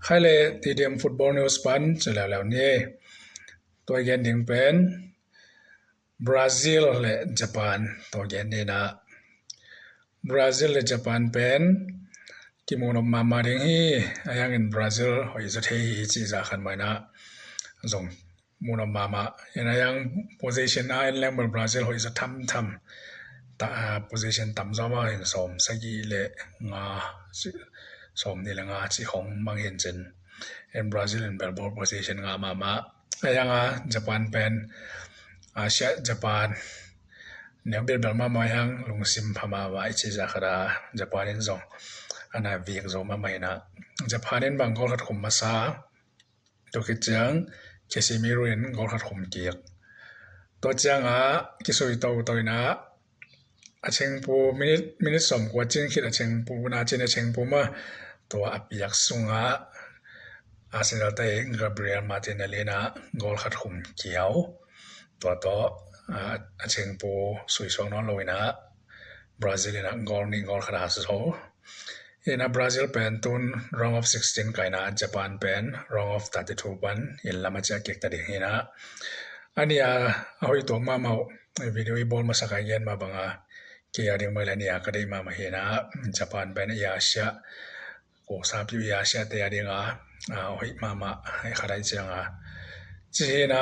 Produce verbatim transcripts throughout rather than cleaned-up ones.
Khai le T D M Football News pan ci leuleu ni. Tua gen ding pen Brazil le Japan tua gen ni na. Brazil le Japan pen kimu nop mahmah ding hi. A hiangin Brazil hoih zaw thei hi ci zah khat mai na zong mu nop mahmah. Ina yang position a en leng bel Brazil hoih zaw thamtham. Ta, ah, position tam zaw mah hin sawm sagih le nga, sawm nih le nga ci khong mang hin cin. En Brazil in bel ball position nga mahmah. A yang a Japan pen, Asia Japan neu bilbel mahmah yang lungsim pha mahmah i ci zah khat a Japan in zong ana vik zo mahmah ina. Japan in bang goal khat khum masa. Tua khit ciang Casemiro in goal khat khum kik. Tua ciang a kisui toto ina a chengpu minute, minute sawm kua cin khit a chengpu na cin a chengpu ma tua a piak sunga Arsenal te Gabriel Martinelli na goal khat khum kiau. Tua tawh a chengpu sui suak nawn lo ina Brazil ina goal nih goal khat a zo. Ina Brazil pen tun round of sixteen kaina Japan pen round of thirty-two pan in lama ciah kik ta ding ina. A nia a hoih tuak mahmah uh video i bawl masa ka gen mah banga kei a ding mai le a nia ka deih mahmah hi ina Japan pen i Asia ko sapi i Asia te a dinga a hoih mahmah hai khat ai cianga ci hi ina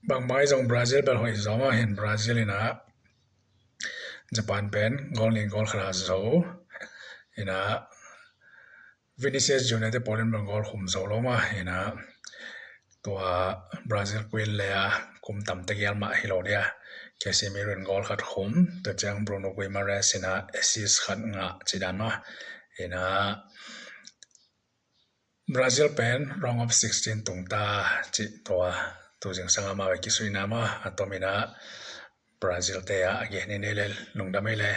bangmai zong Brazil bel hoih zaw mah hin Brazil ina Japan pen goal nih goal khat a zo ina Vinicius Junior te pawlin bel goal khum zo lo mah ina tua Brazil queen le a kum tam te gial mah hi lo dia Casemiro in goal khat khum tua ciang Bruno Guimaraes ina assist khat ngah ci dan mah ina Brazil pen round of sixteen tung ta ci tua tu zingsang a mah ve kisuina mah a tom ina Brazil te a gen ni le lungdam ei le.